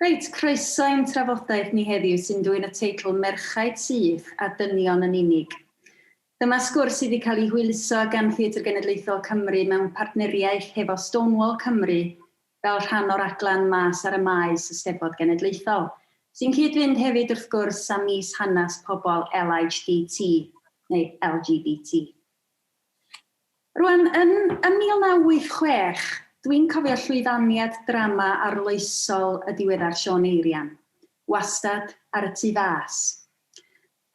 Reit, croeso i'n trafodaeth ni heddiw sy'n dwyn y teitl Merchaid Syth a Dynion yn Unig. Dyma sgwrs sydd wedi cael ei hwyluso gan Theatr Genedlaethol Cymru mewn partneriaeth hefo Stonewall Cymru fel rhan o raglen Mas ar y Maes y Steddfod Genedlaethol, sy'n cyd-fynd hefyd wrth gwrs â Mis Hanes Pobl LHDT, neu LGBT. Rwan, yn ym 1986, dwi'n cofio llwyfaniad drama arloesol y diweddar Siôn Eirian, Wastad ar y Tu Fas.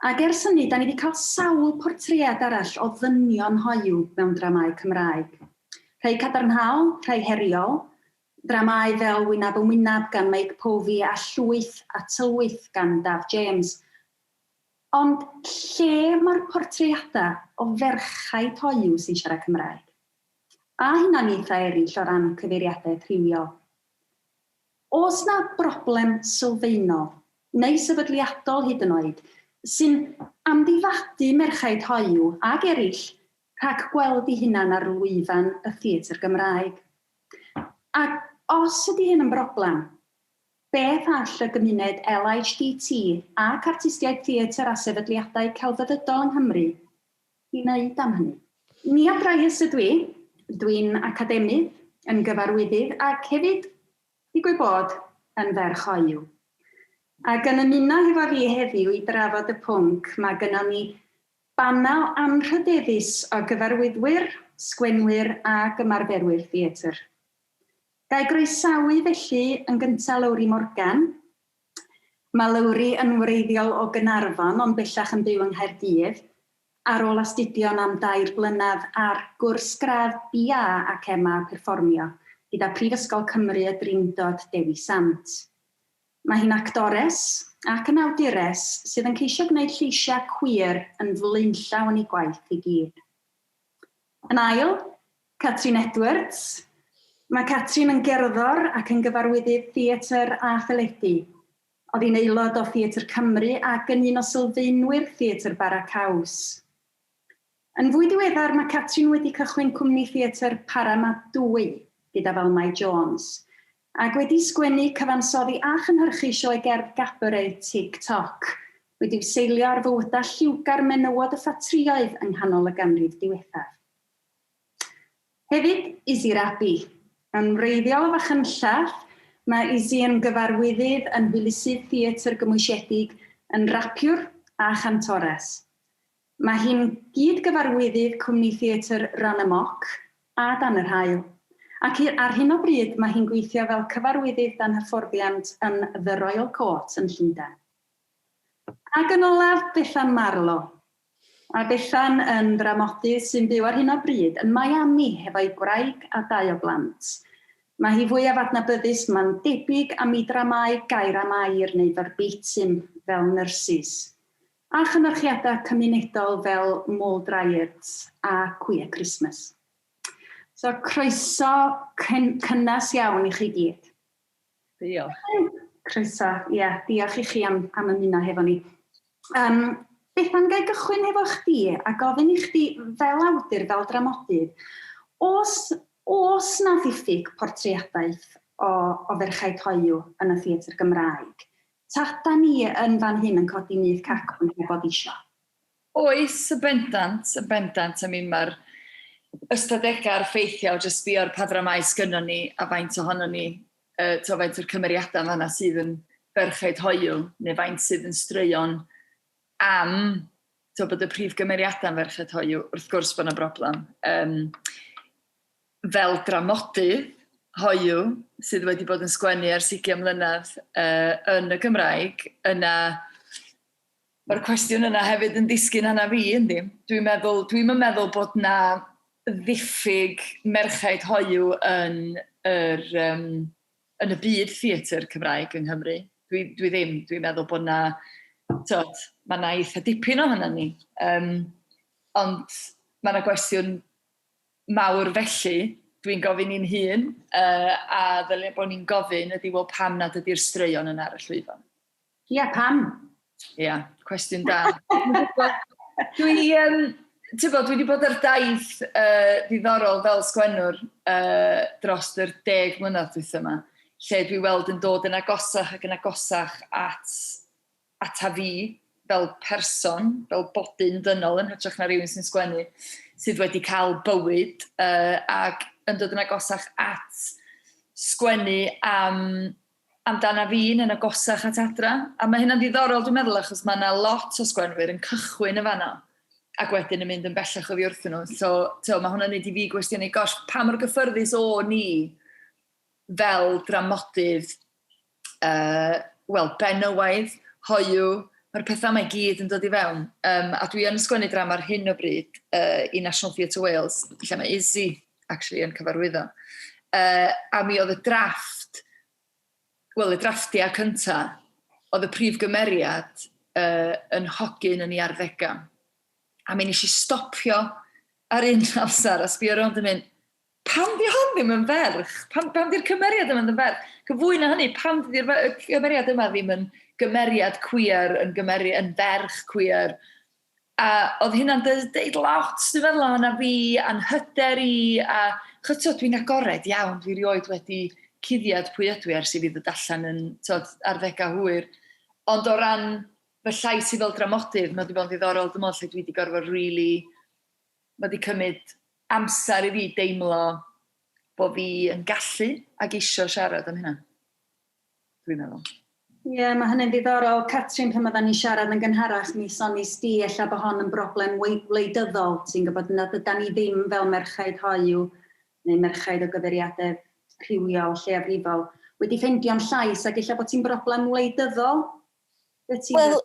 Ac ers hynny, da ni wedi cael sawl portread arall o ddynion hoyw mewn dramâu Cymraeg. Rhai cadarnhaol, rhai heriol, dramâu fel Wynab yn Wynab gan Meic Povey a Llwyth a Tylwyth gan Daf James. Ond lle mae'r portreadau o ferchaid hoyw sy'n siarad Cymraeg? A hunaniaethau eraill o ran cyfeiriadaeth rhywiol? Oes 'na broblem sylfaenol, neu sefydliadol hyd yn oed, sy'n amddifadu merchaid hoyw, ag eraill, rhag gweld eu hunain ar lwyfan y theatr Gymraeg? Ac os ydy hyn yn broblem, Beth all y gymuned LHDT ac artistiaid theatr a sefydliadau celfyddydol yng Nghymru i wneud am hynny? Nia Dryhurst ydw i, dwi'n academydd, yn gyfarwyddydd ac hefyd, digwydd bod, yn ferch hoyw. Ac yn ymuno hefo fi heddiw i drafod y pwnc mae gynnon ni banel anrhydeddus o gyfarwyddwyr, sgwennwyr ac ymarferwyr theatr. Ga i groesawu felly yn gynta Lowri Morgan. Mae Lowri yn wreiddiol o Gaernarfon ond bellach yn byw yng Nghaerdydd, ar ôl astudio'n am dair blynedd ar gwrs gradd BA ac MA Perfformio gyda Prifysgol Cymru y Drindod Dewi Sant. Mae hi'n actores ac yn awdures sydd yn ceisio gwneud lleisiau cwîr yn flaenllaw yn ei gwaith i gyd. Yn ail, Catrin Edwards. Mae Catrin yn gerddor ac yn gyfarwyddydd theatr a theledu. Oedd hi'n aelod o Theatr Cymru ac yn un o sylfaenwyr Theatr Bara Caws. Yn fwy diweddar, mae Catrin wedi cychwyn cwmni theatr Paramadwy gyda Valmai Jones, ac wedi sgwennu, cyfansoddi a chynhyrchu sioe gerdd gabaret Tic Toc, wedi'w seilio ar fywydau lliwgar menywod y ffatrïoedd yng nghanol y ganrif diwethaf. Hefyd, Izzy Rabey. Yn wreiddiol o Fachynlleth, mae Izzy yn gyfarwyddydd, yn hwylusydd theatr gymwysiedig, yn rapiwr a chantores. Mae hi'n gyd-gyfarwyddydd cwmni theatr Run Amok a Dan yr Haul, ac ar hyn o bryd mae hi'n gweithio fel cyfarwyddydd dan hyfforddiant yn The Royal Court yn Llundain. Ac yn olaf, Bethan Marlow. Mae Bethan yn ddramodydd sy'n byw ar hyn o bryd yn Miami hefo'i gwraig a dau o blant. Mae hi fwyaf adnabyddus, mae'n debyg, am ei dramâu gair am air neu verbatim fel Nurses. A chynyrchiadau cymunedol fel Môl Dryads a Queer Christmas. So croeso cynnes iawn i chi gyd. Diolch. Croeso, ie, yeah, diolch i chi am, am ymuno hefo ni. Um, Bethan, ga i gychwyn hefo chdi a gofyn i chdi fel awdur, fel dramodydd, os, os na ddiffyg portreadaeth o, o ferchaid hoyw yn y theatr Gymraeg, Ta da ni yn fan hyn yn codi nyth cacwn heb fod isio? Oes, yn bendant, yn bendant. I mean, mae'r ystadegau a'r ffeithiau o jyst sbio ar pa ddramâu sgynnon ni a faint ohonon ni, uh, to, faint o'r cymeriadau yn fanna sydd yn ferchaid hoyw, neu faint sydd yn straeon am to, bod y prif gymeriadau yn ferched hoyw, wrth gwrs bod yna broblem. Um, fel dramodydd hoyw sydd wedi bod yn sgwennu ers 20 mlynedd uh, yn y Gymraeg, yna mae'r cwestiwn yna hefyd yn disgyn hana fi, yndi? Dwi'n meddwl, dwi'n meddwl bod na ddiffyg merchaid hoyw yn yr, um, yn y byd theatr Cymraeg yng Nghymru. Dwi, dwi ddim, dwi'n meddwl bod na, tod, mae na eitha dipyn ohono ni. Um, ond mae yna gwestiwn mawr felly, dwi'n gofyn i'n hun, uh, a ddylia bod ni'n gofyn ydy, wel, pam nad ydy'r straeon yna ar y llwyfan? Ia, yeah, pam? Ia, yeah, cwestiwn da. dwi, um, ti'n bod, dwi wedi bod ar daith uh, ddiddorol fel sgwennwr uh, dros yr 10 mlynedd dwytha yma. Lle dwi weld yn dod yn agosach ac yn agosach at ata fi fel person, fel bodyn dynol yn hytrach na rhywun sy'n sgwennu, sydd wedi cael bywyd ac yn dod yn agosach at sgwennu am amdana fi yn agosach at adra. A mae hynna'n ddiddorol, dwi'n meddwl, achos mae yna lot o sgwenwyr yn cychwyn y fanno ac wedyn yn mynd yn bellach oddi wrthyn nhw. So, to, mae hwnna'n neud i fi gwestiynu, gosh, pa mor gyffyrddus o ni fel dramodydd, wel, benywaidd, hoyw, mae'r pethau yma i gyd yn dod i fewn. A dwi yn sgwennu drama ar hyn o bryd i National Theatre Wales, lle mae Izzy actually yn cyfarwyddo. A mi oedd y drafft, wel, y drafftiau cynta, oedd y prif gymeriad yn hogyn yn ei arddegau. A mi nes i stopio ar un amser a sbio rownd yn mynd, pam di hon ddim yn ferch? Pam di'r cymeriad yma ddim yn ferch? Cyfwy na hynny, pam di'r cymeriad yma ddim yn gymeriad queer, yn ferch queer? A oedd hynna'n deud lot, dwi'n meddwl, o'na fi, a'n hyder i, a chyto, dwi'n agored iawn, dwi rioed wedi cuddiad pwy ydw i ers i fi ddod allan yn arddegau hwyr. Ond o ran fy llais i fel dramodydd, mae wedi bod yn ddiddorol, dwi'n meddwl, lle dwi wedi gorfod really, mae wedi cymryd amser i fi deimlo bod fi yn gallu ac isio siarad am hynna. Dwi'n meddwl. Ie, yeah, mae hynny'n ddiddorol. Catrin, pan oedden ni'n siarad yn gynharach, mi sonis di ella bod hon yn broblem wleidyddol. Ti'n gwybod nad ydan ni ddim fel merchaid hoyw neu merchaid o gyfeiriadau rhywiol, lleiafrifol, wedi ffeindio'n llais ac ella bod ti'n broblem wleidyddol? Wel,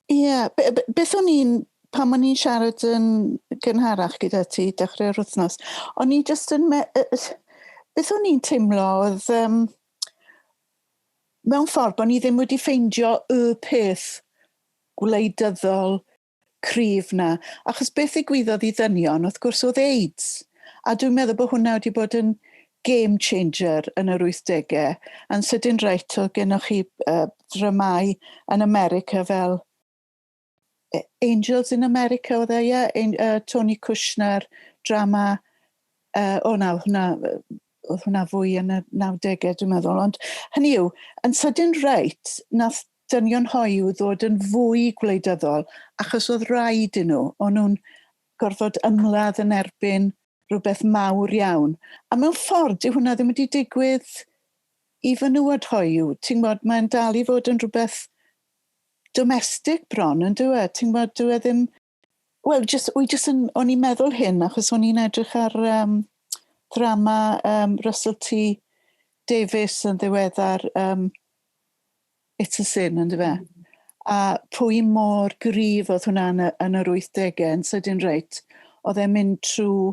ie. Yeah. Beth o'n i'n, pan o'n i'n siarad yn gynharach gyda ti, dechrau'r wythnos, o'n i jyst yn... Beth o'n i'n teimlo oedd... mewn ffordd bod ni ddim wedi ffeindio y peth gwleidyddol cryf na. Achos beth ddigwyddodd i ddynion, wrth gwrs, oedd AIDS. A dwi'n meddwl bod hwnna wedi bod yn game changer yn yr 80au. A'n sydyn reit, oedd gennych chi dramau yn America fel Angels in America oedd e, ie? Tony Kushner, drama... O na, hwnna... Oedd hwnna fwy yn y 90au, dwi'n meddwl. Ond hynny yw, yn sydyn reit, nath dynion hoyw ddod yn fwy gwleidyddol, achos oedd rhaid i nhw. O'n nhw'n gorfod ymladd yn erbyn rhywbeth mawr iawn. A mewn ffordd, dyw hwnna ddim wedi digwydd i fenywod hoyw. Ti'n gwybod, mae'n dal i fod yn rhywbeth domestig bron, yn dyw e? Ti'n gwybod, dyw e ddim... Wel, o'n i'n meddwl hyn, achos o'n i'n edrych ar... drama Russell T Davies yn ddiweddar, It's a Sin, yn dyfe? A pwy mor gryf oedd hwnna yn yr 80au, yn sydyn reit, oedd e'n mynd trwy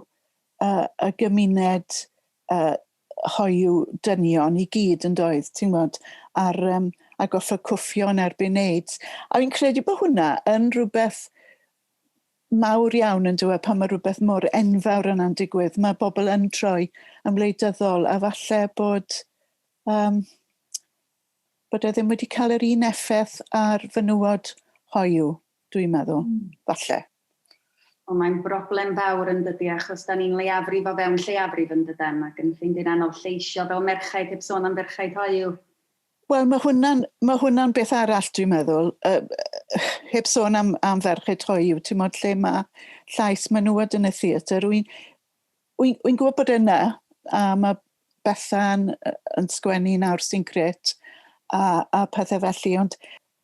y gymuned hoyw dynion i gyd yn doedd, ti'n gwybod, a goffa cwffio yn erbyn AIDS. A fi'n credu bod hwnna yn rhywbeth mawr iawn yn dweud pan mae rhywbeth mor enfawr yna'n digwydd. Mae bobl yn troi yn wleidyddol a falle bod, bod e ddim wedi cael yr un effaith ar fenywod hoyw, dwi'n meddwl, falle. O, mae'n broblem fawr yn dydi, achos da ni'n leiafrif o fewn lleiafrif yn dydan, ac yn ffeindio'n anodd lleisio fel merchaid heb sôn am ferchaid hoyw. Wel, mae hwnna'n beth arall, dwi'n meddwl. Heb sôn am ferched hoyw, ti'n modd lle mae llais menywod yn y theatr. Wy'n gwybod bod yna, a mae Bethan yn sgwennu nawr sy'n gret, a pethau felly. Ond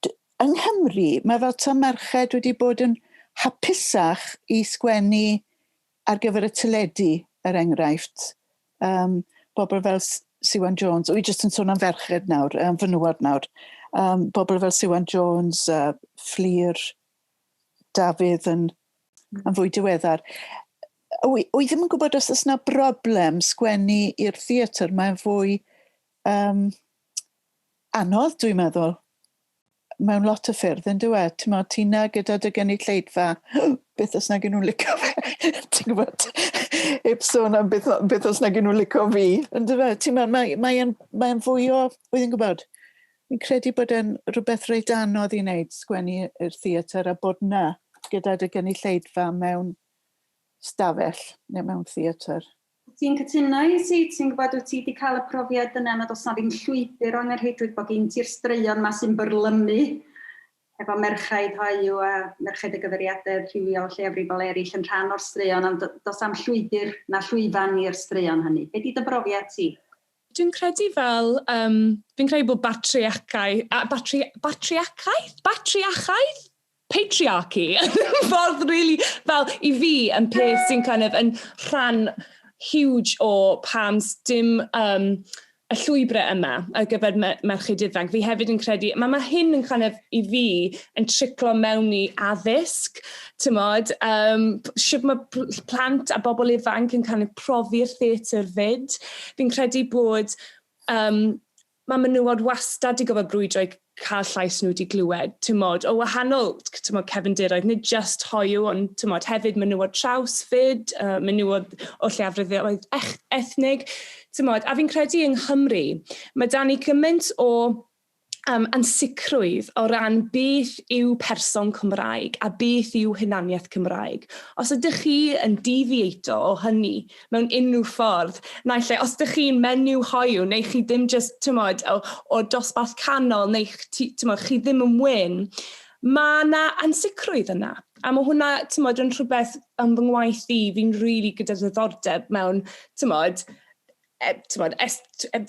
yng Nghymru, mae fel ta merched wedi bod yn hapusach i sgwennu ar gyfer y teledu, er enghraifft. Bobl fel Siwan Jones, wy jyst yn sôn am ferched nawr, fenywod nawr. Bobl fel Siwan Jones, Fflur, Dafydd yn fwy diweddar. Wy ddim yn gwybod os oes yna broblem sgwennu i'r theatr, mae'n fwy anodd, dwi'n meddwl, mewn lot o ffyrdd yn dyw e. Ti'n meddwl, ti na gyda dy gynulleidfa, beth os nag nhw'n licio fe? Ti'n gwybod, heb sôn am beth os nag nhw'n licio fi, yn dyw e? Ti'n meddwl, mae'n fwy o, wy'n gwybod, fi'n credu bod e'n rhywbeth reit anodd i wneud sgwennu i'r theatr a bod na gyda dy gynulleidfa mewn stafell neu mewn theatr. Ti'n cytuno i si? Ti'n gwybod, wyt ti wedi cael y profiad yna nad oes na ddim llwybr o angenrheidrwydd bod gen ti'r straeon ma sy'n byrlymu efo merchaid hoyw a merchaid y gyfeiriadedd rhywiol lleiafrifol eraill yn rhan o'r straeon, ond does am llwybr na llwyfan i'r straeon hynny. Be di dy brofiad ti? Dwi'n credu fel, fi'n credu bod batriacau, a batri, batriacaeth? Batriachaeth? Patriarchy. Ffordd really, fel i fi yn peth sy'n kind of yn rhan huge o pam dim y llwybrau yma ar gyfer merched ifanc. Fi hefyd yn credu, mae hyn yn kind of, i fi, yn triclo mewn i addysg, ti'mod, sut mae plant a bobl ifanc yn kind of profi'r theatr fyd. Fi'n credu bod mae menywod wastad 'di gorfod brwydro i cael llais nhw wedi glywed, ti'mod, o wahanol, ti'mod, cefndiroedd, nid just hoyw, ond, ti'mod, hefyd menywod traws fyd, menywod o lleiafrifoedd ethnig, ti'mod, a fi'n credu yng Nghymru, mae 'da ni gymaint o ansicrwydd o ran beth yw person Cymraeg a beth yw hunaniaeth Cymraeg. Os ydych chi yn deviato o hynny mewn unrhyw ffordd, naill ai os ydych chi'n menyw hoyw neu chi ddim just, ti'mod, o dosbarth canol neu ti'mod, chi ddim yn wyn, mae yna ansicrwydd yna. A mae hwnna, ti'mod, yn rhywbeth yn fy ngwaith i, fi'n rili gyda diddordeb mewn, ti'mod, ti'mod,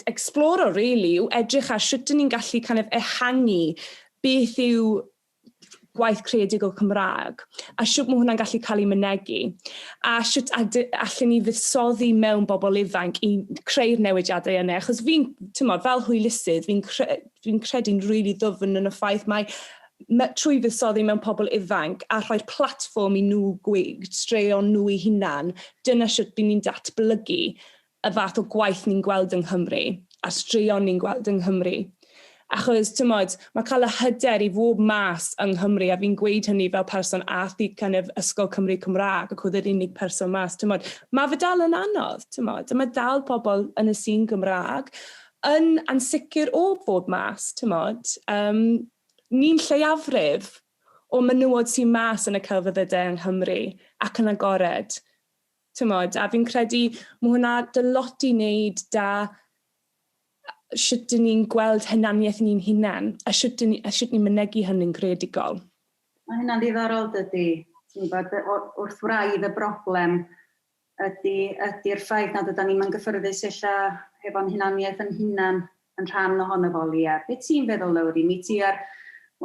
exploro, really, yw edrych ar sut dyn ni'n gallu kind of ehangu beth yw gwaith creadigol Cymraeg a sut mae hwnna'n gallu cael ei mynegi a sut allan ni fuddsoddi mewn bobl ifanc i creu'r newidiadau yna, achos fi'n, ti'mod, fel hwylusydd, fi credu'n rili ddwfn yn y ffaith mae trwy fuddsoddi mewn pobl ifanc a rhoi'r platfform i nhw gweud straeon nhw eu hunan, dyna sut bydd ni'n datblygu y fath o gwaith ni'n gweld yng Nghymru a straeon ni'n gweld yng Nghymru. Achos, ti'mod, mae cael y hyder i fod mas yng Nghymru, a fi'n gweud hynny fel person ath i kind of Ysgol Cymru Cymraeg ac oedd yr unig person mas, ti'mod, mae fe dal yn anodd, ti'mod, a mae dal pobl yn y sîn Gymraeg yn ansicr o fod mas, ti'mod. Ni'n lleiafrif o menywod sy'n mas yn y celfyddydau yng Nghymru ac yn agored. Ti'mod, a fi'n credu mae hwnna 'da lot i wneud 'da sut dyn ni'n gweld hunaniaeth ni'n hunain a sut ni'n mynegi hynny'n greadigol. Mae hynna'n ddiddorol, dydy. Ti'n gwybod, wrth wraidd y broblem ydy'r ffaith nad ydyn ni'n gyffyrddus ella hefo'n hunaniaeth yn hunan yn rhan ohono fo, Lia. Be ti'n feddwl, Lowri? Mi ti ar,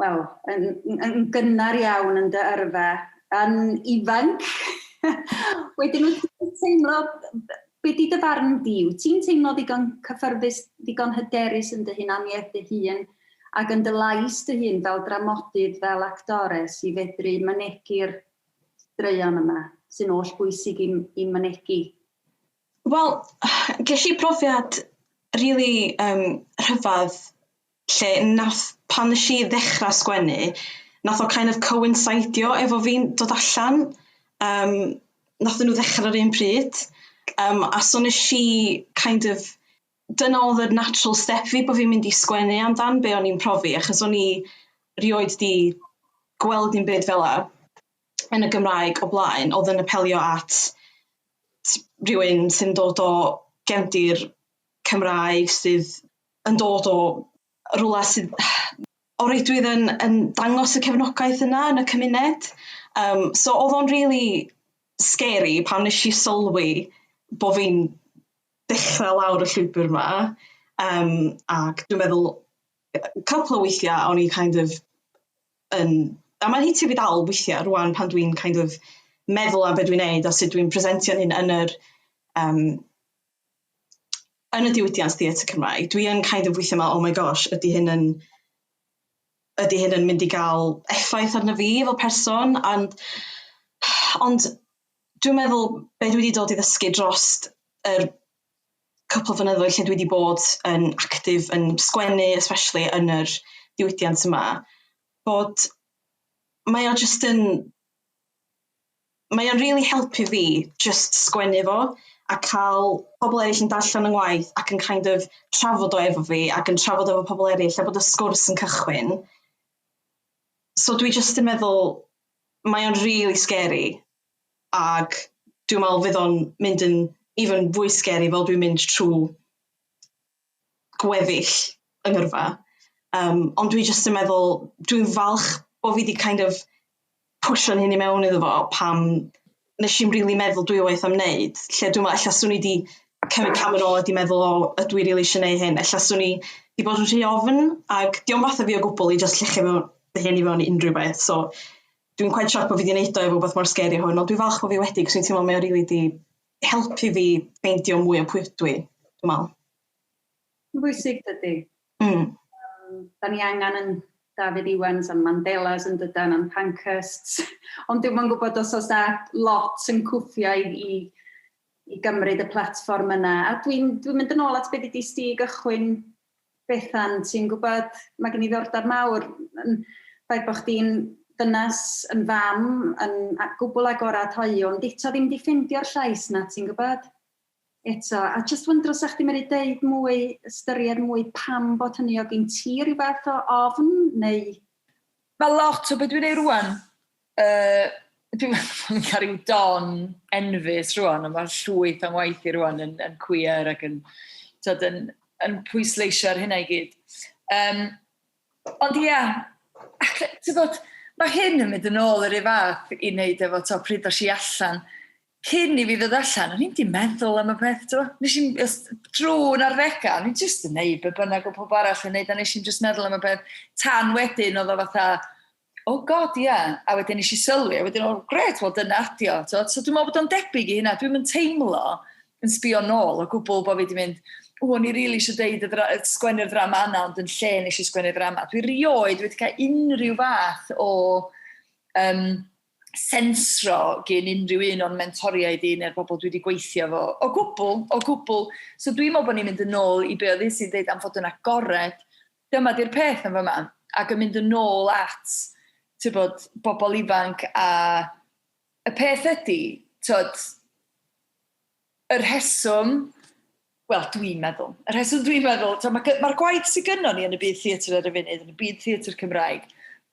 wel, yn gynnar iawn yn dy yrfa, yn ifanc. Wedyn wyt ti'n teimlo, be di dy farn di? Wyt ti'n teimlo ddigon cyffyrddus, ddigon hyderus yn dy hunaniaeth dy hun ac yn dy lais dy hun fel dramodydd, fel actores i fedru mynegi'r straeon yma sy'n oll bwysig i mynegi? Wel, ges i profiad really rhyfedd lle nath, pan nes i ddechrau sgwennu, nath o kind of coincidio efo fi'n dod allan. Nath nhw ddechrau ar un pryd. A so nes i kind of, dyna oedd yr natural step fi bod fi'n mynd i sgwennu amdan be o'n i'n profi, achos o'n i rioed di gweld dim byd fel 'a yn y Gymraeg o blaen, oedd yn apelio at rhywun sy'n dod o gefndir Cymraeg, sydd yn dod o rhywle sydd o reidrwydd yn dangos y cefnogaeth yna yn y cymuned. So oedd o'n really scary pan nes i sylwi bod fi'n dechrau lawr y llwybr yma. Ac dwi'n meddwl, couple o weithiau o'n i kind of yn... A mae'n hitio fi dal weithiau rwan pan dwi'n kind of meddwl am beth dwi'n neud a sut dwi'n presentio'n hyn yn y diwydiant theatr Cymraeg. Dwi yn kind of weithiau meddwl, "Oh my gosh, ydy hyn yn mynd i gael effaith arno fi fel person?" And, ond dwi'n meddwl be dwi wedi dod i ddysgu dros yr cwpl o flynyddoedd lle dwi wedi bod yn actif yn sgwennu, especially yn yr diwydiant yma, bod mae o just yn mae o'n really helpu fi just sgwennu fo a cael pobl eraill yn darllen yng ngwaith ac yn kind of trafod o efo fi ac yn trafod efo pobl eraill a bod y sgwrs yn cychwyn. So dwi just yn meddwl mae o'n really scary ac dwi'n meddwl fydd o'n mynd yn Even fwy scary fel dwi'n mynd trwy gweddill yng ngyrfa. Ond dwi jyst yn meddwl, dwi'n falch bod fi 'di kind of pwsio'n hyn i mewn iddo fo pam nes i'm rili meddwl dwywaith am wneud. Lle dwi'n meddwl, ella swn i 'di cymryd cam yn ôl a 'di meddwl, o, ydw i rili eisiau gwneud hyn? Ella swn i 'di bod yn rhy ofn, ac dio'm fatha fi o gwbl i jyst lluchio fy hun i fewn i unrhyw beth. So dwi'n quite shocked bod fi 'di wneud o efo rhywbeth mor scary hwn, ond dwi'n falch bod fi wedi, cos dwi'n teimlo mae o rili 'di helpu fi ffeindio mwy o pwy ydw i, dwi'n meddwl. Yn bwysig, dydy. Da ni angen yn Dafydd Iwans a'n Mandelas yn dydan, a'n Pankhursts. Ond dwi'm yn gwybod os oes 'na lot yn cwffio i gymryd y platfform yna. A dwi'n dwi mynd yn ôl at beth ydy sti gychwyn Bethan, ti'n gwybod, mae gen i ddiddordeb mawr yn ffaith bod chdi'n ddynas, yn fam, yn gwbl agorad hoyw, ond eto ddim di ffeindio'r llais na, ti'n gwybod? Eto, a just wyndro sa chdi medru deud mwy, ystyried mwy pam bod hynny o gyn ti rhyw fath o ofn, neu... Mae lot o beth dwi'n neud rwan, dwi'n meddwl bod ni'n cael rhyw don enfys rwan, ond mae'r llwyth o'n waith i rwan yn queer ac yn, tyd, yn pwysleisio ar hynna i gyd. Ond ia, ac, ti'n bod, mae hyn yn mynd yn ôl yr un fath i wneud efo to, pryd dos i allan. Cyn i fi ddod allan, o'n i'n di meddwl am y peth, ti'n Nes i'n, drwy'n arddegau, o'n i'n just yn neud be bynnag o pob arall yn neud, a nes i'n just meddwl am y peth. Tan wedyn, oedd o fatha, oh God, ia. Yeah. A wedyn nes i sylwi, a wedyn, oh gret, wel dyna adio. So dwi'n meddwl bod o'n debyg i hynna. Dwi'n mynd teimlo yn sbio nôl o gwbl bod fi wedi mynd, o, o'n i rili eisiau deud y sgwennu'r ddrama yna, ond yn lle nes i sgwennu'r ddrama. Dwi rioed wedi cael unrhyw fath o sensro gen unrhyw un o'n mentoriaid i neu'r bobl dwi wedi gweithio fo. O gwbl, o gwbl. So dwi'n meddwl bod ni'n mynd yn ôl i be oedd sy'n dweud am fod yn agored. Dyma di'r peth yn fyma. Ac yn mynd yn ôl at, ti'n bod, bobl ifanc a y peth ydy, tyd, y rheswm, wel, dwi'n meddwl, y rheswm dwi'n meddwl, mae'r ma gwaith sydd gynnon ni yn y byd theatr ar y funud, yn y byd theatr Cymraeg,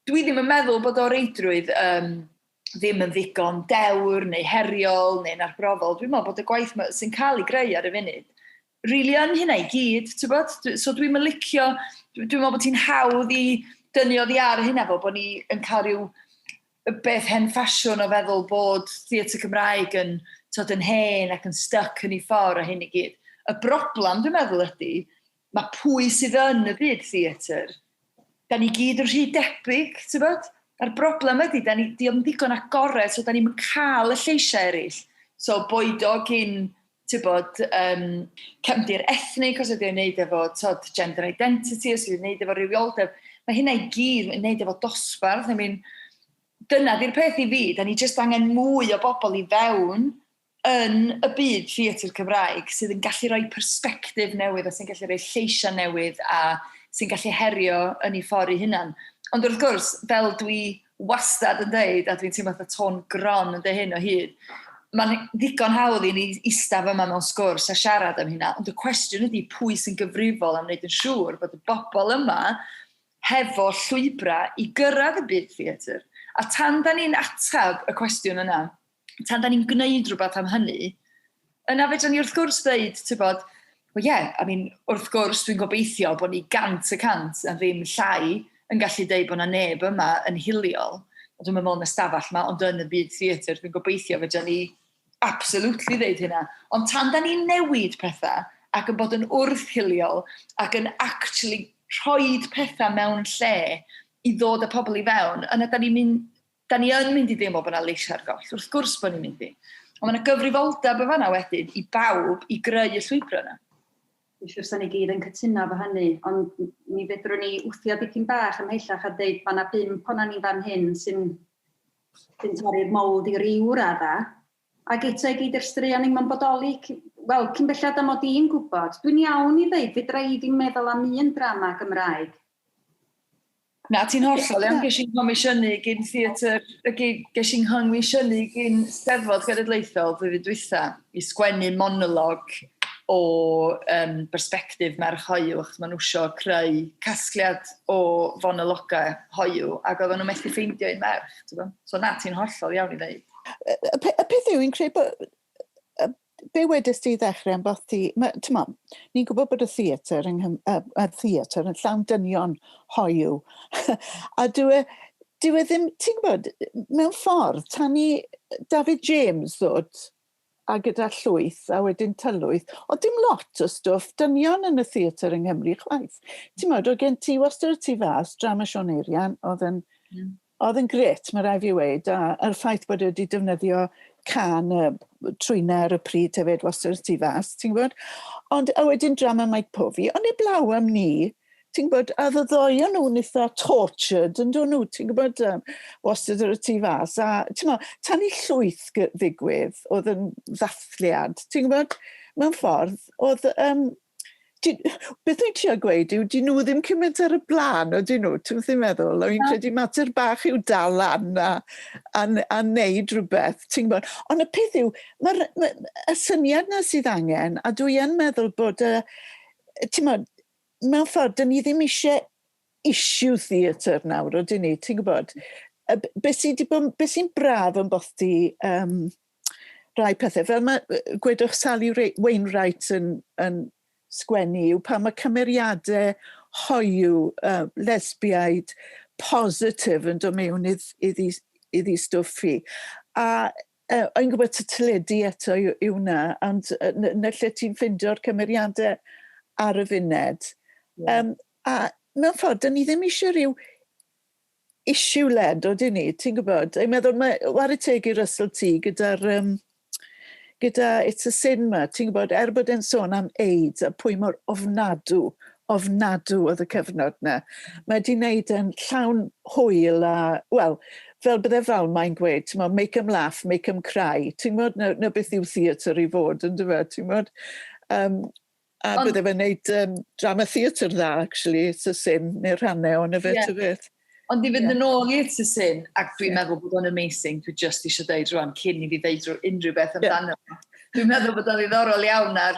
dwi ddim yn meddwl bod o reidrwydd ddim yn ddigon dewr neu heriol neu'n arbrofol. Dwi'n meddwl bod y gwaith sy'n cael ei greu ar y funud rili yn hynna i gyd, ti'n bod? So dwi'n mynd licio, dwi'n meddwl bod ti'n hawdd i dynnu oddi ar hynna fel bod ni yn cael rhyw beth hen ffasiwn o feddwl bod theatr Cymraeg yn, tod, yn hen ac yn stuck yn ei ffordd a hyn i gyd. Y broblem dwi'n meddwl ydy, mae pwy sydd yn y byd theatr, da ni gyd yn rhy debyg, ti'n bod? A'r broblem ydy, da ni di ddigon agored, so da ni'n cael y lleisiau eraill. So boed o gyn, ti'n bod, cefndir ethnig, os ydy o'n neud efo tod, gender identity, os ydy o'n neud efo rhywioldeb, mae hynna i gyd yn neud efo dosbarth. I mean, dyna di'r peth i fi, da ni jyst angen mwy o bobl i fewn yn y byd theatr Cymraeg sydd yn gallu rhoi persbectif newydd a sy'n gallu rhoi lleisiau newydd a sy'n gallu herio yn ei ffordd ei hunan. Ond wrth gwrs, fel dwi wastad yn deud, a dwi'n teimlo fatha tôn gron yn deud hyn o hyd, mae'n ddigon hawdd i ni eistedd yma mewn sgwrs a siarad am hynna, ond y cwestiwn ydy pwy sy'n gyfrifol am wneud yn siŵr bod y bobl yma hefo llwybrau i gyrraedd y byd theatr. A tan da ni'n atab y cwestiwn yna, tan da ni'n gwneud rhywbeth am hynny, yna fedrwn ni wrth gwrs dweud, ti'n bod, well yeah, I mean, wrth gwrs dwi'n gobeithio bod ni 100% yn ddim llai yn gallu deud bod na neb yma yn hiliol. Dwi'n meddwl yn y stafell yma, ond yn y byd theatr, dwi'n gobeithio fedrwn ni absolutely ddeud hynna. Ond tan da ni'n newid pethau ac yn bod yn wrth-hiliol ac yn actually rhoid pethau mewn lle i ddod â pobl i fewn, yna da ni'n mynd, da ni yn mynd i deimlo bod yna leisiau ar goll. Wrth gwrs bod ni'n mynd i. Ond mae yna gyfrifoldeb y fanna wedyn i bawb i greu y llwybr yna. Dwi'n siŵr sa'n ni gyd yn cytuno efo hynny, ond mi fedrwn ni wthio dipyn bach ymhellach a deud bod yna 5 ohonan ni fan hyn sy'n sy torri'r mold i ryw radda, ac eto i gyd yr straeon ni'n bodoli, wel, cyn belled am mod i'n gwybod, dwi'n iawn i ddeud, fedra i ddim meddwl am un drama Gymraeg. Na, ti'n hollol iawn. Ges i'n comisiynu gyn theatr, ges i'n comisiynu gyn Steddfod Genedlaethol blwyddyn dwytha i sgwennu monolog o bersbectif merch hoyw, achos maen nhw isio creu casgliad o fonologau hoyw, ac oedden nhw methu ffeindio un merch. Ti'n So na, ti'n hollol iawn i ddeud. Y peth yw, i'n credu bod Be wedys ti i ddechrau am bod ti... Ti'n ni'n gwybod bod y theatr yng Nghym, y theatr yn llawn dynion hoyw. A dwi e ddim, ti'n gwybod, mewn ffordd, tan i David James ddod a gyda llwyth a wedyn tylwyth, o dim lot o stwff dynion yn y theatr yng Nghymru chwaith. Ti'n gwybod, oedd gen ti wastad y tu fas, drama Siôn Eirian, oedd yn, oedd yn gret, mae rhaid fi weud, a yr ffaith bod wedi defnyddio can trwyna ar y pryd hefyd wastad y tu fas, ti'n gwybod? Ond a wedyn drama Mike Povey, ond heblaw am ni, ti'n gwybod, a y ddoi o'n nhw'n eitha tortured, yn dod nhw, ti'n gwybod, wastad ar y tu fas. A, ti'n gwybod, tan i llwyth ddigwydd, oedd yn ddathliad, ti'n gwybod, mewn ffordd, oedd, beth dwi'n trio gweud yw, di nhw ddim cymaint ar y blaen, o di nhw, ti'n beth i'n meddwl? O'n i'n credu mater bach yw dal lan a neud rhywbeth, ti'n gwybod. Ond y peth yw, mae'r ma, y syniad na sydd angen, a dwi yn meddwl bod, ti'n gwybod, mewn ffordd, dyn ni ddim eisiau issue theatre nawr, o dyn ni, ti'n gwybod? Be sy'n be sy braf yn bothdi rai pethau, fel mae, gwedwch Sally Wainwright yn sgwennu, yw pan mae cymeriadau hoyw, lesbiaid, positif yn dod mewn iddi stwff hi. A o'n gwybod y teledu eto yw hwnna, ond na lle ti'n ffeindio'r cymeriadau ar y funed. Yeah. A mewn ffordd, dyn ni ddim eisiau rhyw issue-led, o dyn ni, ti'n gwybod? Dwi'n meddwl, mae whare teg i Russell T gyda It's a Sin ma, ti'n gwybod, er bod e'n sôn am AIDS a pwy mor ofnadw oedd y cyfnod na, mae di wneud yn llawn hwyl a, wel, fel bydde fel mae'n gweud, ti'n gwybod, make 'em laugh, make 'em cry. Ti'n gwybod, na beth yw theatr i fod, yn dweud, ti'n gwybod? A ond bydde fe'n neud drama theatr dda, actually, It's a Sin, neu'r rhannau o'n y fe, yeah. Beth. Ond i fynd yn ôl i It's a Sin, ac dwi'n meddwl bod o'n amazing, dwi just eisiau dweud rwan, cyn i fi ddeud unrhyw beth amdano. Dwi'n meddwl bod o'n ddiddorol iawn ar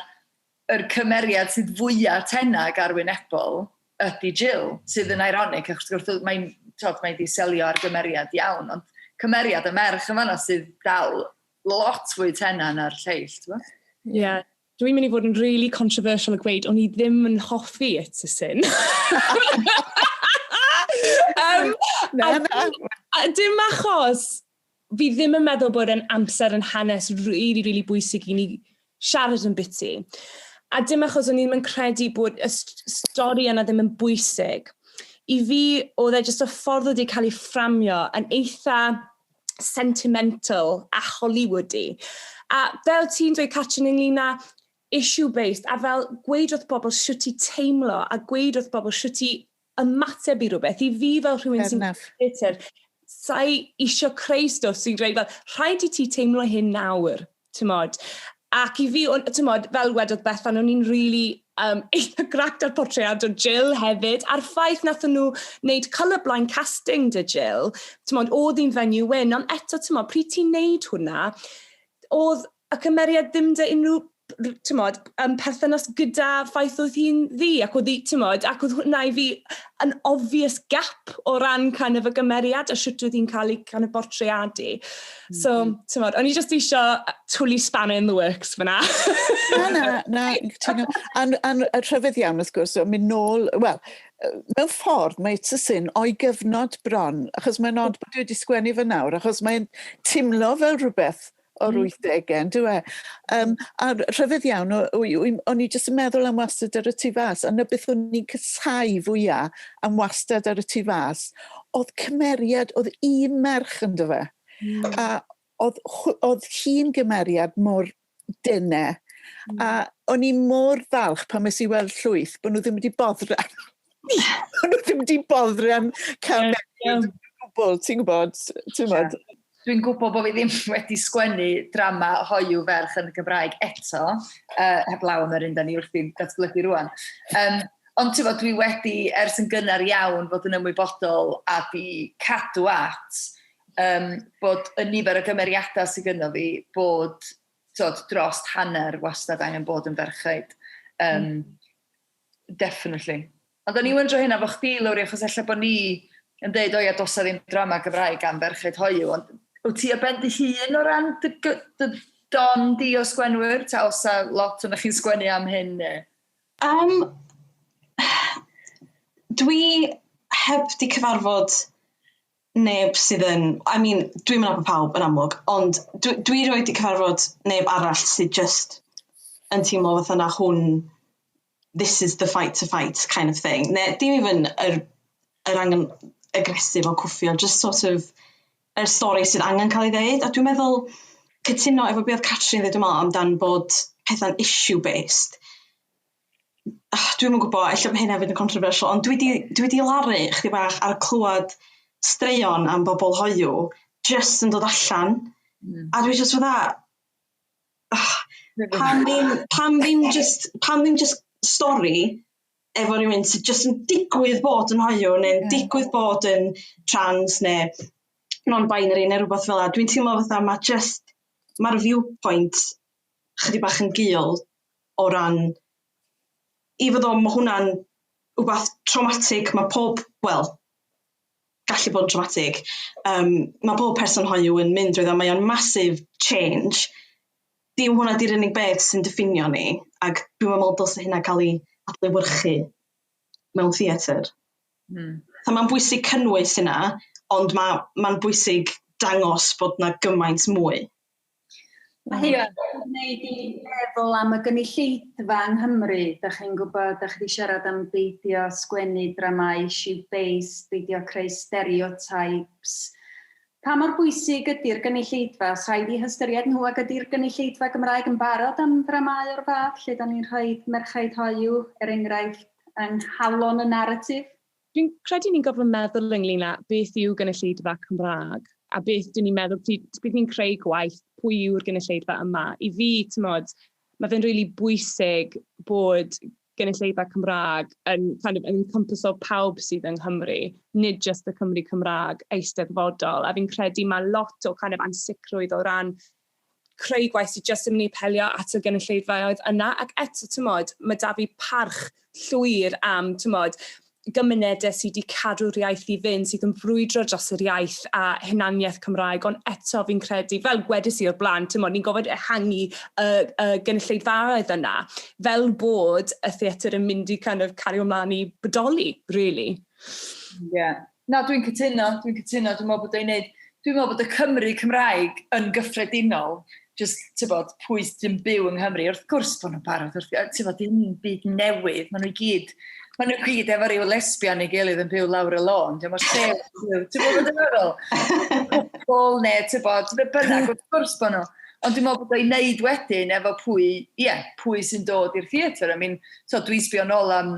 yr cymeriad sydd fwyaf tenag arwynebol ydy Jill, sydd yn ironic, achos wrth mae'n mae di selio ar gymeriad iawn, ond cymeriad y merch yn fanna sydd dal lot fwy tena na'r lleill, ti'n Ie. Yeah. Dwi'n mynd i fod yn really controversial a gweud, o'n i ddim yn hoffi It's a Sin. Na, na. A dim achos fi ddim yn meddwl bod e'n amser yn hanes really, really bwysig i ni siarad yn biti. A dim achos o'n i ddim yn credu bod y stori yna ddim yn bwysig. I fi, oedd e jyst y ffordd wedi cael ei fframio yn eitha sentimental a Hollywoody. A fel ti'n dweud, Catrin, ynglyn â issue-based, a fel gweud wrth bobl sut i teimlo, a gweud wrth bobl sut i ymateb i rhywbeth. I fi fel rhywun sy'n theatr, sa'i isio creu stwff sy'n dweud fel, rhaid i ti teimlo hyn nawr, ti'n mod. Ac i fi, ti'n mod, fel wedodd Bethan, o'n i'n really eitha gract ar portread o Jill hefyd, a'r ffaith nath nhw wneud colourblind casting dy Jill, ti'n mod, oedd hi'n fenyw wyn, ond eto, ti'n mod, pryd ti'n neud hwnna, oedd y cymeriad ddim dy unrhyw ti'n mod, perthynas gyda ffaith oedd hi'n ddu, ac oedd hi, ti'n mod, ac oedd hwnna i fi yn obvious gap o ran kind of y gymeriad a sut oedd hi'n cael ei kind of bortreadu. So, ti'n mod, o'n i just eisiau twlu spanner in the works fyna. Na, na, a rhyfedd iawn, wrth gwrs, mynd nôl, wel, mewn ffordd mae It's a Sin o'i gyfnod bron, achos mae'n od bod wedi sgwennu fe nawr, achos mae'n timlo fel rhywbeth o'r 80au, dwi e? A rhyfedd iawn, o'n i jyst yn meddwl am wastad ar y tu fas, a na beth o'n i'n casáu fwyaf am wastad ar y tu fas, oedd cymeriad, oedd un merch ynddo fe. A oedd hi'n gymeriad mor denau. A o'n i mor falch pan nes i weld llwyth bod nhw ddim wedi boddran. Bod nhw ddim wedi boddran cael yeah, gwbl, ti'n gwybod? Ti'n gwybod? Dwi'n gwybod bod fi ddim wedi sgwennu drama hoyw ferch yn y Gymraeg eto, heblaw am yr un da ni wrthi'n datblygu rwan. Ond ti'n bod, dwi wedi, ers yn gynnar iawn, fod yn ymwybodol a di cadw at bod y nifer o gymeriadau sydd gynno fi bod tod, dros hanner wastad angen bod yn ferchaid. Definitely. Ond o'n i wyndro hynna fo chdi, Lowri, achos ella bod ni yn deud, o ia, does 'na ddim drama Gymraeg am ferchaid hoyw, ond wyt ti ar ben dy hun o ran dy don di o sgwenwyr, ta os a lot o'n chi'n sgwennu am hyn? Neu? Dwi heb di cyfarfod neb sydd yn, I mean, dwi'n mynd pawb yn amlwg, ond dwi roed di cyfarfod neb arall sydd just yn teimlo fatha na hwn, this is the fight to fight kind of thing. Ne, dim even yr angen aggressive o cwffio, just sort of yr stori sydd angen cael ei ddeud. A dwi'n meddwl, cytuno efo beth oedd Catrin ddweud yma amdan bod pethau'n issue-based. Dwi'm yn gwybod, ella bod hyn hefyd yn controversial, ond dwi di laru chdi bach ar clywed straeon am bobl hoiw just yn dod allan. A dwi just fatha, pam ddim just stori efo rhywun sydd just yn digwydd bod yn hoiw neu'n digwydd bod yn trans neu non-binary neu rhywbeth fel 'na? Dwi'n teimlo fatha mae just, mae'r viewpoint chydig bach yn gul o ran, i fod o, mae hwnna'n rhywbeth traumatic, mae pob, wel, gallu bod yn traumatic. Mae pob person hoyw yn mynd drwy ddo, mae o'n massive change. Dim hwnna di'r unig beth sy'n diffinio ni, ac dwi'n meddwl dylse hynna cael ei adlewyrchu mewn theatr. Mae'n bwysig cynnwys hynna, ond mae'n bwysig dangos bod na gymaint mwy. Mae hyn yn gwneud i meddwl am y gynulleidfa yng Nghymru. Da chi'n gwybod, da chi wedi siarad am beidio sgwennu dramau issue-based, beidio creu stereotypes. Pa mor bwysig ydy'r gynulleidfa? Os rhaid i hystyried nhw ac ydy'r gynulleidfa Gymraeg yn barod am dramau o'r fath, lle da ni'n rhoi merchaid hoiw, er enghraifft, yng nghalon y narratif? Dwi'n credu ni'n gorfod meddwl ynglyn â beth yw gynulleidfa Cymraeg a beth dyn ni'n meddwl, pryd ni'n creu gwaith, pwy yw'r gynulleidfa yma. I fi, ti'n, mae fe'n rili really bwysig bod gynulleidfa Cymraeg yn kind of encompasso pawb sydd yng Nghymru, nid just y Cymru Cymraeg eisteddfodol. A fi'n credu mae lot o kind of ansicrwydd o ran creu gwaith sydd jyst yn mynd i apelio at y gynulleidfaoedd yna. Ac eto, ti'n, mae da fi parch llwyr am, ti'n, gymunedau sydd wedi cadw'r iaith i fynd, sydd yn brwydro dros yr iaith a hunaniaeth Cymraeg, ond eto fi'n credu, fel gwedais i o'r blaen, ti'n, ni'n gorfod ehangu y gynulleidfaoedd yna, fel bod y theatr yn mynd i kind of cario ymlaen i bodoli, really. Yeah. Na, dwi'n cytuno, dwi'n cytuno, dwi'n meddwl bod o'n neud, dwi'n meddwl bod y Cymru Cymraeg yn gyffredinol, just, ti'n bod, pwy sy'n byw yng Nghymru, wrth gwrs bod nhw'n barod, wrth, ti'n bod, dim byd newydd, maen nhw gyd efo ryw lesbian ei gilydd yn byw lawr y lôn, ti'n bod, lle, ti'n bod yn meddwl? Cwpl neu, ti'n bod, be bynnag, wrth gwrs bod nhw. Ond dwi'n meddwl bod o'n neud wedyn efo pwy, ie, yeah, pwy sy'n dod i'r theatr. I mean, so dwi'n sbio nôl am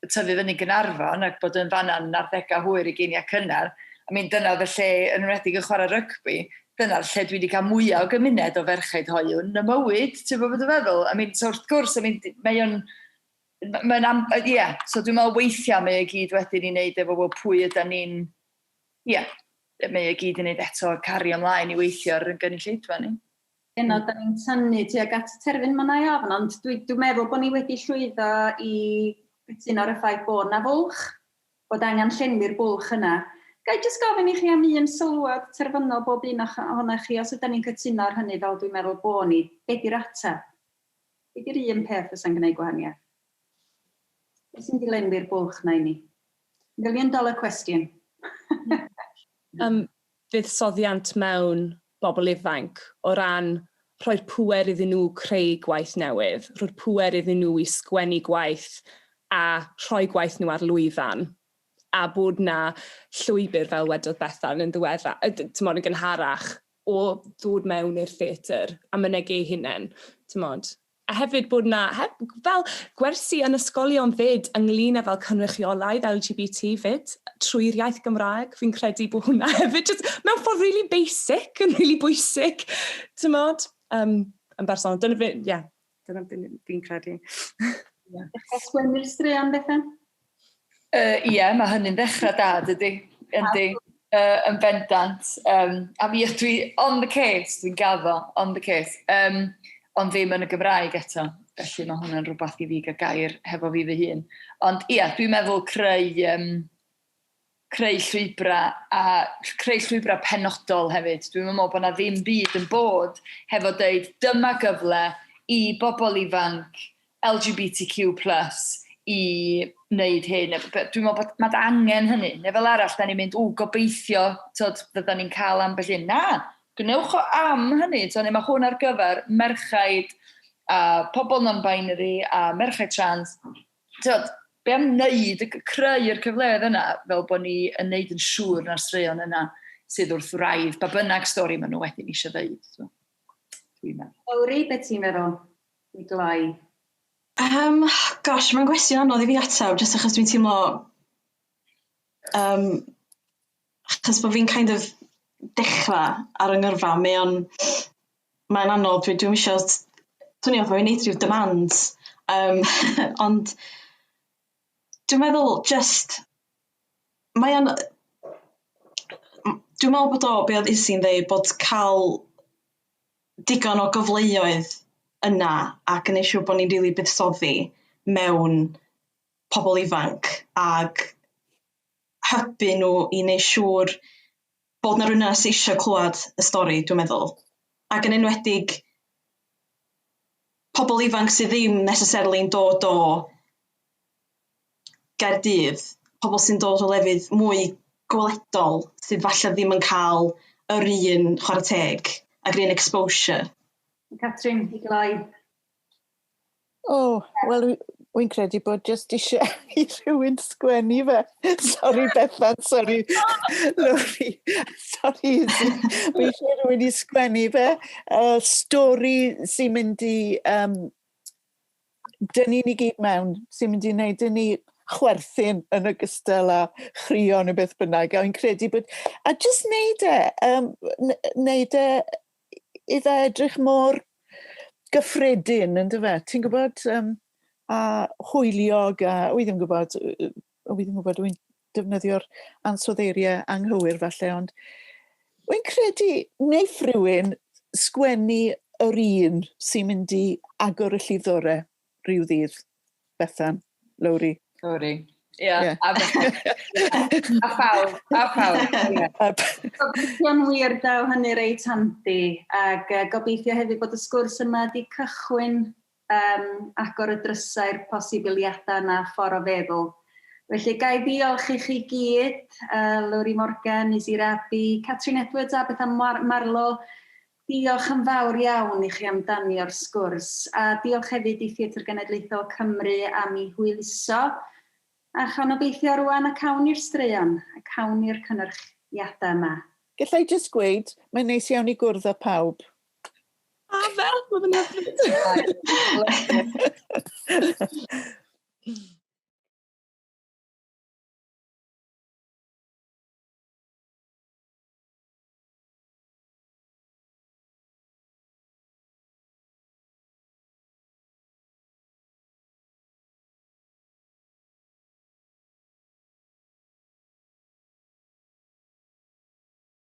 tyfu fyny Gaernarfon ac bod yn fanna'n 90au hwyr i ugeiniau cynnar. I mean, dyna oedd y lle, yn enwedig yn chwarae rygbi, dyna'r lle dwi wedi cael mwyaf o gymuned o ferchaid hoyw yn y mywyd, ti'n bod yn feddwl? I mean, so wrth gwrs, I mean, mae o'n... Mae'n am, ie, yeah, so dwi'n meddwl weithiau mae o gyd wedyn i wneud efo, wel, pwy yda ni'n, ie, yeah, mae o gyd i wneud eto cario ymlaen i weithio ar y gynulleidfa ni. Eno, da ni'n tynnu tuag at y terfyn ma na ofn, ond dwi meddwl bod ni wedi llwyddo i gytuno ar y ffaith bod na fwlch, bod angen llenwi'r bwlch yna. Ga i jyst gofyn i chi am un sylwad terfynol bob un ohonoch chi, os ydyn ni'n cytuno ar hynny fel dwi'n meddwl bod ni, be di'r ateb? Be di'r un peth fysa'n gwneud gwahaniaeth? Be sy'n di lenwi'r bwlch na i ni? Million dollar question. Fuddsoddiant mewn bobl ifanc o ran rhoi'r pŵer iddyn nhw creu gwaith newydd, rhoi'r pŵer iddyn nhw i sgwennu gwaith a rhoi gwaith nhw ar lwyfan a bod na llwybr, fel wedodd Bethan yn ddiweddar, ti'n, yn gynharach, o ddod mewn i'r theatr a mynegu eu hunain, ti'n. A hefyd bod na fel gwersi yn ysgolion fyd ynglyn â fel cynrychiolaeth LGBT fyd trwy'r iaith Gymraeg. Fi'n credu bod hwnna hefyd just mewn ffordd really basic yn really bwysig, ti'n mod? Yn bersonol. Dyna fi, yeah, dyna fi'n credu. Yeah. Dechrau sgwennu'r straeon, Bethan? Ie, yeah, mae hynny'n ddechrau da, dydy. Yndi. Yn bendant. A mi dwi on the case, dwi'n gaddo, on the case. Ond ddim yn y Gymraeg eto. Felly mae hwnna'n rhywbeth i fi gael gair hefo fi fy hun. Ond ie, yeah, dwi'n meddwl creu. creu llwybrau a creu llwybrau penodol hefyd. Dwi'n meddwl bod yna ddim byd yn bod hefo deud dyma gyfle i bobl ifanc LGBTQ+, i wneud hyn. Dwi'n meddwl bod mae angen hynny. Neu fel arall, da ni'n mynd, o, gobeithio, tod, fydda ni'n cael ambell un. Na, gwnewch o am hynny. Tod, neu mae hwn ar gyfer merchaid a pobl non-binary a merchaid trans. Tod, be am wneud, creu'r cyfleoedd yna, fel bod ni yn wneud yn siŵr na'r straeon yna sydd wrth wraidd, ba bynnag stori maen nhw wedyn eisiau ddeud. So, dwi'n meddwl. Lowri, beth ti'n meddwl? I gloi. Gosh, mae'n gwestiwn anodd i fi ateb, jyst achos dwi'n teimlo, achos bod fi'n kind of dechrau ar yng ngyrfa, mae'n anodd, dwi'n eisiau, swnio fatha fi'n neud rhyw demands, ond dwi'n meddwl just, mae o'n, dwi'n meddwl bod o, be oedd Izzy'n dweud, bod cael digon o gyfleoedd yna ac yn eisiau bod ni'n rili buddsoddi mewn pobl ifanc ac hybu nhw i wneud siŵr bod 'na rywun yna sy eisiau clywed y stori, dwi'n meddwl. Ac yn enwedig pobl ifanc sydd ddim necessarily'n dod o Gaerdydd, pobl sy'n dod o lefydd mwy gweledol sydd falle ddim yn cael yr un chwarae teg ac yr un exposure. Catrin, i gloi. O, wel, wy'n credu bod jyst eisiau i rhywun sgwennu fe. Sorry Bethan, sorry Lowri, sorry Izzy. Mae eisiau rhywun i sgwennu fe. Stori sy'n mynd i dynnu ni gyd mewn, sy'n mynd i wneud i ni chwerthin yn ogystal â chrio neu beth bynnag. A wy'n credu bod... A jyst wneud e, wneud e iddo edrych mor gyffredin, ynddo fe? Ti'n gwybod, a hwyliog, a wy ddim yn gwybod, wy ddim yn gwybod, wy'n defnyddio'r ansoddeiriau anghywir falle, ond wy'n credu wneith rhywun sgwennu yr un sy'n mynd i agor y llifddorau rhyw ddydd. Bethan, Lowri. Lowri. Ie, yeah. A phawb, a phawb. Ie. Gobeithio'n wir daw hynny reit handi, ac gobeithio hefyd bod y sgwrs yma wedi cychwyn agor y drysau'r posibiliadau yna ffordd o feddwl. Felly, ga i ddiolch i chi gyd, Lowri Morgan, Izzy Rabey, Catrin Edwards a Bethan Marlow. Diolch yn fawr iawn i chi am danio'r sgwrs, a diolch hefyd i Theatr Genedlaethol Cymru am ei hwyluso. A chan obeithio rwan y cawn i'r straeon, y cawn i'r cynyrchiadau yma. Galla i jyst gweud, mae'n neis iawn i gwrdd â pawb. A fel, mae fe'n hyfryd.